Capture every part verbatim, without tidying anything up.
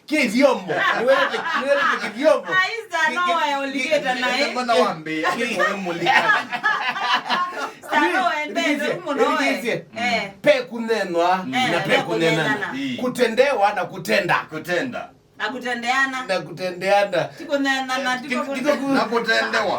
Kĩthyomo. Nĩwete, nĩwete kĩthyomo. Aisa, no wae ũlikĩte naĩ. Mwana wa mbee, nĩ mũlika. Star, no wendete mũno we. Eh. Pe kũnenwa na pe kũnenana. Kũtendewa na kũtenda. Kũtenda. Na kũtendeana. Na kũtendeana. Ti kũnenana, ti kũ- Na kũtendewa.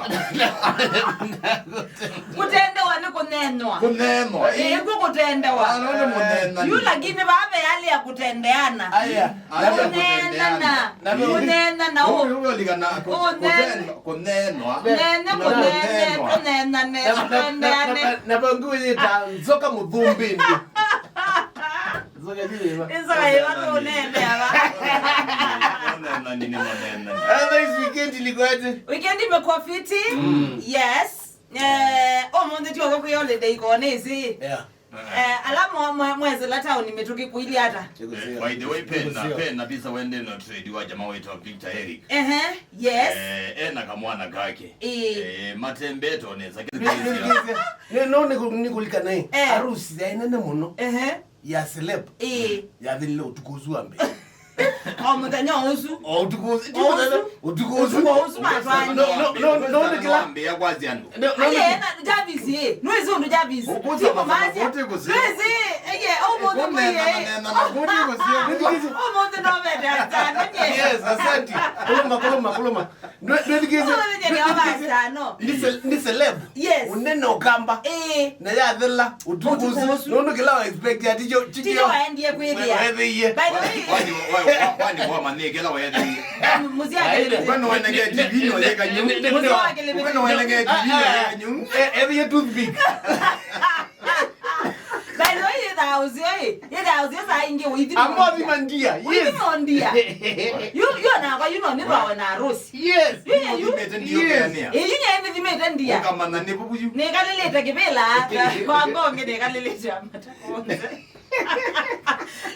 Kũtendewa nĩ kũnenwa. Kũnenwa. Ĩĩ, kw'o kũtendewa. Ah, no nĩ mũnenani. Yu lakini vaa ve hali ya kũtendeana. Aya. Kũnenana. Na kũnenana. Ũyũ ũlikana kũnenwa. Kũnenwa. Nene, kũnene, tũnenane, tũtendeane. Na vangi wĩyĩta nzoka mũthumbĩnĩ. Nzoka nĩ yĩva? Nzoka yĩva tũnene ava. Mũnenani nĩ mũnenani. Otherwise, weekend ilikuwaje? Weekend imekuwa fiti. Yes. Eh, ũmũnthĩ ti ũko kwĩ holiday ikoonĩ ĩsĩ. Yeah. Eh, ala mwa- mwa- mwesĩla taoni mĩtũkĩ kũilyĩ ata? Eh, by the way, pena, pena visa wende na trade wa jamaa wetu wa Victor Eric. Ehe, yes. Eh, ena kamwana kake. Ĩĩ. Eh, matembete onesa. Nĩ- nĩ- nĩ- nĩ- no nĩkũ- nĩkũlikana ĩ. Eh. Harusi ya nene mũno. Ehe. Ya celeb. Ĩĩ. Yathilile ũtukũ ũsu wa mbee. O mũthenya ũsu. O ũtukũ ũsu. O ũsu. Ũtukũ ũsu. Ũtukũ ũsu matwaanie. No, no, no, no, nĩ kĩla. Wambĩa kwasya andũ. No, no, aye, na Jarvis, eh. Nũĩsĩ ũndũ Jarvis. Ũkũsa makuti kũsio. Nũĩsĩ, eye, ũmũthĩ mũye. Kũnena makuti kũsio. Ũmũthĩ no vete atano, nye. Yes, asante. Kũlũma, kũlũma, kũlũma. Ndwe- ndwĩthikĩĩsye. Ũmũthĩ nye nĩ wa atano. Nĩ ce- nĩ celeb. Yes. Ũnene ũkamba. Ĩĩ. Na yathela. Ũtukũ ũsu. Ũtukũ ũsu. Nũndũ kĩla wa expect ati kyo- ti- tikyo kyo waendie kwĩthĩa. Weethĩie. By the way, kwani wa- wa- kwani wamanyie kĩla weethĩie? Mũsyake. Kwani wenenge T V no yeka nyum? Mũsyake. Kwani wenenge T V no yeka nyum? Eh, ethĩie toothpick. By the way, yĩthaa ũsio ĩ, yĩthaa ũsio saa ingĩ ũithi. Ambothi mandia. Ũithi. Yes. Mondia. Yu- yu nakwa yu no nĩtwawe na Rose. Yes. Yu- yu- Nĩthimĩte ndio. Yes. Kĩanĩa. Ĩ, yu nye nĩthimĩte ndia. Ũkamanya nĩ vuvu yu. Nĩkalĩlĩte kĩvĩla. Kwa ngonge nĩkalĩlĩte amata onse.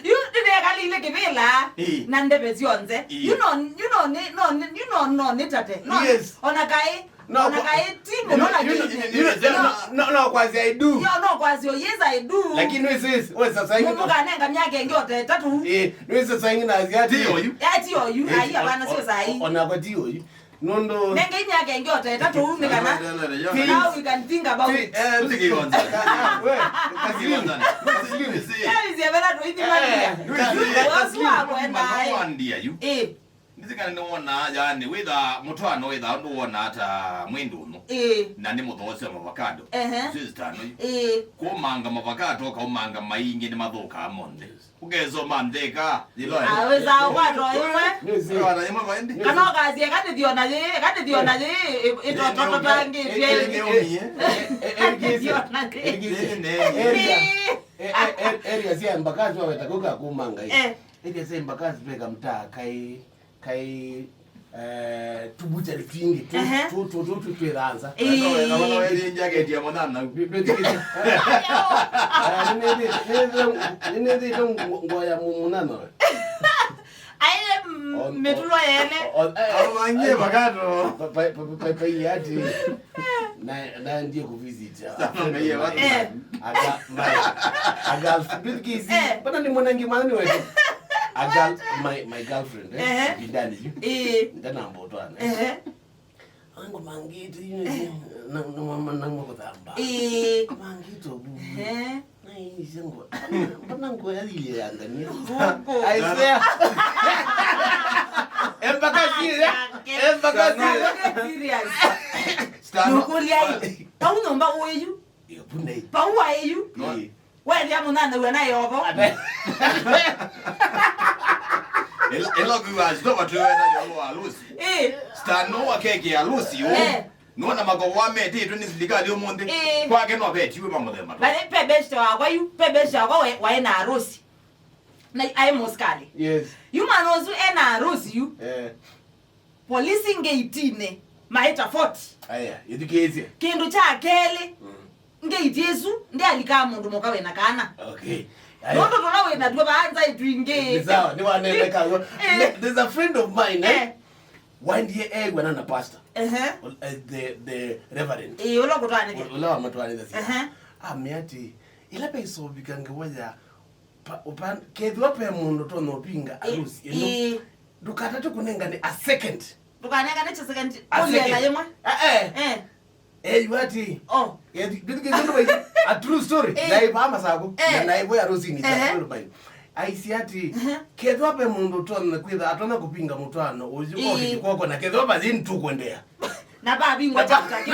Yu nĩnekalĩle kĩvĩla. Ĩ. Na ndeve syonthe. Ĩ. Yu no- yu no nĩ- no nĩ- yu no- no nĩtate. No- Yes. Ona kaĩ. No, ona kwa- kaĩ ti mũno, you know, lakini you know, you know, no, no, no, kwasya I do. Yo, no kwasya, yes, I do. Lakini wĩsĩ, we sasa hivi. Mũndũ kanenga myaka ĩngĩ o ta ĩtatũ. Eh, wĩsĩ sasa hivi na asiati. Ti oyu. Eh, ti oyu. Eh, ai, hapana, sio sahi. Ona kwa ti oyu. Nũndũ nenge myaka ĩngĩ o ta ĩtatũ nĩ kana. Now we can think about it. Eh, tusikigonza. We, Taslim, Taslim. Eh, zia vela tuithi mandia. Eh, Taslim. Wasu wa kwenda ai. Ndio yu. Eh. Nĩsĩ kana nĩwonaa, yaani, wĩthaa mũtwaano wĩthaa ũndũ wonaa ta mwĩ ndũnũ. Ĩĩ. Na nĩ mũthoosya mavakado. Ehe. Isu ĩsitano yu. Ĩĩ. Kũmanga mavakado, ũkaũmanga maingĩ nĩmathũkaa monthe. Ũkesoma ntheka, yĩloe. Ah, wĩsaa ũkwata o ĩmwe. Nĩsĩ. Ũkwata ĩmwe vaindi. Kana ũkasya, "Eka nĩthi ona yĩĩ, eka nĩthi ona yĩĩ, ĩ- ĩtotototangĩtye." Ĩ- ĩ- ĩ- ĩ- ĩ- ĩ- Nĩthi ona yĩĩ. Ĩ- ĩ- ĩ- ĩ- area, area, area sya Embakasi waweta kũka kũmanga ĩ. Eh. Ĩthe sya Embakasi ve kamtaa kaĩ, kaĩ, eh, tũvukyalĩ twingĩ, tũ- Ehe. tũ- tũ- tũ- tũ- twĩthanza. Ĩĩ. Nĩwĩthĩnjaketi ya mũnana. Nĩnĩthĩte nguo ya mũnana we. Aile, mm, mĩtulo yene. Amangie makato. Paiati. Na- naendie kũvisita. Sawa, maiye watu. Eh. Aga- my- aga- mbili kisi. Eh. Bana ni mwanangi mwana ni wetu. Aga- my- my girlfriend, eh, Ehe. Bindani yu. Eh. Ndana mbotwana. Ehe. Ango mangite yu. Eh. Na- na- na- na- na- kuthamba. Eh. Mangito bu. Ehe. Na ise ngo- mbona ngo yalile yangania? Huko. Aisea. Embakasi ya. Embakasi ya. Serious. Stano. Nukulia hii. Pau nyomba uyu. Yo, pune. Pau wa eyu. No. Eh. Wewe ya munana uwe naye obo. Abe. Ela- ela kuwa zito watu wena yo harusi. Eh. Stano wa keki ya harusi yo. Eh. Nona makovo ametĩtwe nĩ silikalĩ ũmũnthĩ. Ĩĩ. Kwake no vetiwe va mũthemba tũ. But pe beshte wakwa yu, pe beshte wakwa we- waĩ na harusi. Na aĩ mũsikalĩ. Yes. Yu mwana ũsu ena harusi yu. Eh. Polisi ngeitinĩ, maĩta forty. Aya, ĩthukĩĩsye. Kĩndũ kya kelĩ, mm, ngeiti ĩsu ndĩalikaa mũndũ mũka wĩna kana. Okay. Aya. Nũndũ tũla wĩna tuo vaanza itwingĩ. Nĩ sawa, nĩ waneneka. Eh. There's a friend of mine, eh? Eh. Waendie eew'ana na pastor. Ehe. Uh, the, the reverend. Ĩĩ, ũla ũkũtwanĩthya. Ũla wamatwanĩthasya. Ehe. Amea atĩ, ĩla vaisovika ngewa ya Upan-, kethĩwa pe mũndũ ũtonya ũvinga arusi ĩno, ĩĩ. Ndũkatate kũnengane a second. Ndũkanengane kĩ second. A kũlĩela second. Yĩmwe. Eh, eh. Eh. Eh, yu ati. Oh. Eh, ndikizundu bai. A true story. Eh. Na ipa masako. Eh. Na ipo ya Rosini. Ehe. True bai. Aisi ati. Ehe. Kethwa pe mũndũ ũtonya kwĩtha, atonya kũvinga mũtwaano ũyu. Ĩĩ. Okĩti kwoko na kethwa bathi nĩtũkwendea. Na vavingwa chapter kĩu.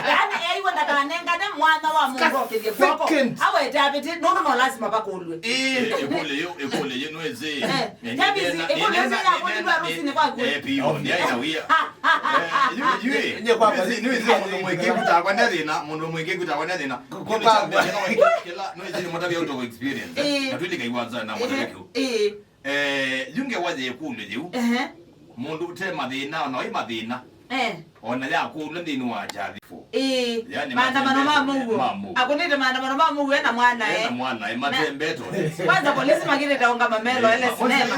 Yaani, eĩwe ndakanengane mwana wa mũndũ okĩthye kwoko. Second. Awete avĩtĩ, nũndũ no lazima vakũlw'e. Ĩĩ. Ĩkũlyo yĩu, ĩkũlyo yĩu nĩwĩsĩ. Eh, Javis, ĩkũlyo yĩu yakũlilwe arusinĩ kwaku. Eh, piũ, ndiaĩ na wia. Eh, yu, yu, ĩ. Nye kwakwa. Nĩwĩsĩ, nĩwĩsĩ mũndũ mwĩkĩku takwa nĩ thĩna, mũndũ mwĩkĩku takwa nĩ thĩna. Kĩndũ kya mbee, kĩla, nĩwĩsĩ nĩ mũtavya ũndũ experience. Ĩĩ. Na twĩlĩka iwanza na mũtavya kĩu. Ĩĩ. Eh, yu ngewa yĩkũlyo yĩu. Ehe. Mũndũ ũte mathĩna, ona wĩ mathĩna. Eh. Ona yakũlwa nthĩnĩ wa Javi. Ĩĩ. Yaani maandamano ma mũuo. Ma mũuo. Akũnĩte maandamano ma mũuo ena mwana, eh. Ena mwana, eh, matembetwe. Kwanza polisi makĩlĩte onga mamelo ele sinema.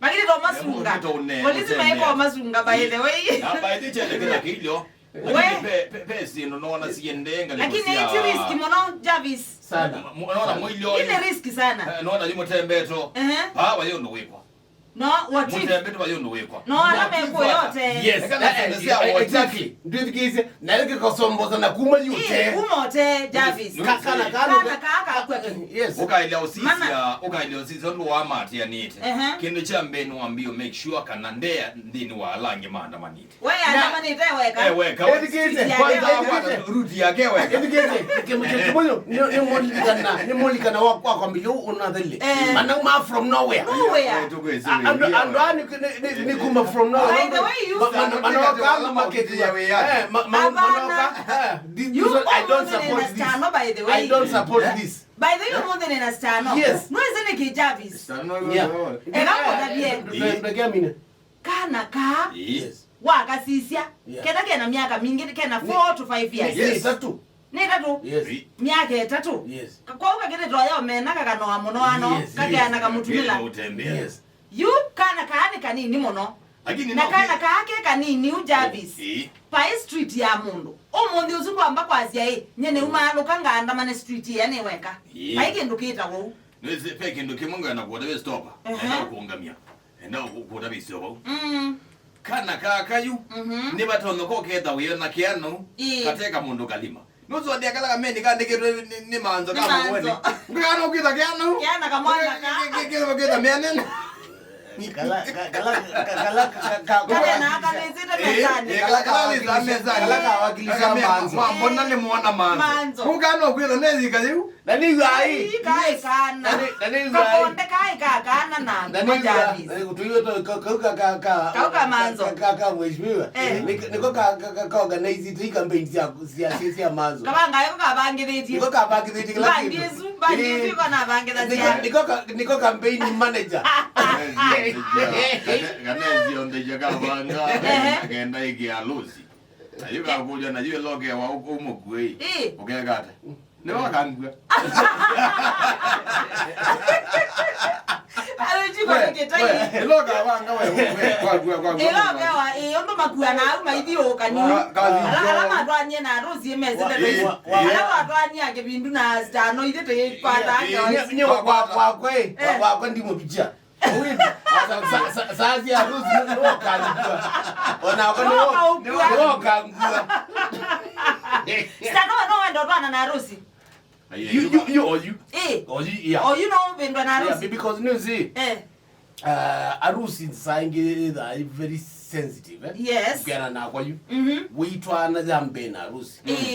Makĩlĩte masunga. Polisi maiko masunga, by the way. Na by the way, kĩla kĩlyo. We. Lakini pe, pe, pe syĩndũ nona siendee ngalĩko. Lakini sya iti risk mũno, Javis. Sana. Mu-, mu-, nona mũilyo. Ile risk sana. Eh, nona yu mũtembeto. Ehe. Ah, vayo ndo wĩkwa. No, what if? Mũtembeto vayo ndo wĩkwa. No, ala mekuo yote. Yes. Eka na sende sya what if. Exactly. Ndwĩthikĩĩsye, na rĩkĩ kosombosa na kuma yote. Ĩ, kuma yote, Javis. Kana, kana, kana, kana, kana, kana, yes. Ũkaĩlya ũsisya, ũkaĩlya ũsisya ũndũ wamatianĩte. Ehe. Kĩndũ kya mbee nĩwambie make sure kana ndea nthĩnĩ wa ala angĩ maandamanĩte. We andamanĩte weka. Eh, weka. Education. Kwanza waka route yake weka. Education. Kimuyo, ni ni mulikana, ni mulikana wa kwa kwa mbiyo unadhele. Eh. Mana uma from nowhere. Nowhere. Andũ andũ ani ni kuma from nowhere. By the way, you. Mana kama maketi ya we. Eh, mana. You, I don't support this. By the way. I don't support this. By the way, you more than understand. Yes. No isn't it Javis? Eka kotavie. Ndio ndio. Kana kaa. Yes. Wakasisya. Yeah. Kena kena myaka mingĩ, kena four to five years. Yes. Ĩtatũ. Nĩ ĩtatũ? Yes. Myaka ĩtatũ? Yes. Kwau kakĩtĩtwa yo mena kakanoa mũno ano, yes, kakeana yes, kamũtumĩla. Yes. Yu kana kaa nĩ kanini mũno. Lakini na no kana ki- kaa ke kanini u Javis. Eh. Paĩ street ya mũndũ. Ũmũnthĩ ũsu ndwamba kwasya ĩ, nye nĩ umaalũka ngaandamane street ĩya nĩ weka. Eh. Paĩ kĩndũ kĩta wou. Nĩwĩsĩ, ve kĩndũ kĩmwe ngwenda kũũtavya stop. Ehe. Enda ũkũngamya. Enda ũkũũtavya stop vau. Mm. Kana kaka yu, mhm, nĩ vatonyoka ũketha wĩona kĩano, ĩĩ, kateka mũndũ kalima. Nũsũanĩa kala kameni kandĩkĩtwe nĩ, nĩ manzo ka mũgũeni. Nĩ manzo. Ngakana ũkĩtha kĩano. Kĩana kamwana ka. Kĩtha mĩanene. Kala, ka- kala, ka- kala, ka- ka- Kale na akanĩsĩte mezanĩ. Eh, kala kala nĩ mezanĩ. Kala kawakilisha manzo. Mambona nĩ mwana manzo. Manzo. Kũkana ũkwĩtha nĩ thika yĩu. Na nĩ yu ai. Ii, kaĩ kana. Na nĩ, na nĩ yu ai. Kakonde kaĩ ka kana na. Na nĩ yu ai. Majalis. Eh, tuiwe to ka- ka- ka- ka- ka- Kau ka manzo. Ka- ka- ka mheshimiwa. Eh. Nĩ- nĩko ka- ka- ka- ka organize ti campaign cia cia cia- cia manzo. Kavanga eko kavangĩthĩtie. Nĩko kavangĩthĩtie kila kĩndũ. Mbandi ĩsu, mbandi ĩsu ĩko navangĩthasya. Nĩko- nĩko ka- nĩko campaign manager. Kana ĩsyonthe ĩkavanga. Ehe. Akenda ĩkĩa lusi. Na yu kakũlya na yu ĩlokewa ũ- ũmũkuei. Ĩ. Ũkeka ata? Nĩ wakangua. Arĩjikwa nĩ kĩtai. Ĩloka wanga we, we, kwangua, kwangua. Ĩlokewa, ĩ, ũndũ makuana au maithiũũkani. Ala, ala matwanie na arũsi mesĩte. Ala twatwanie kĩvindu na stano ithe tũikwata. Nĩ- nĩ- nĩ- kwa- kwa- kwa- kwakwa ndimũvikia. Saa cia harusi nĩwokangua. Onakwa nĩwokangua. Sasa no no wendo twana na harusi. You, you, you, or you. Eh. Or you, yeah. Or you know wendo na harusi. Yeah, because you see, eh, uh, harusi saa ingĩ ĩthaa very sensitive, eh? Yes. Ukiana nakwa yu. Mhm. Wĩtwana ya mbee na harusi. Eh.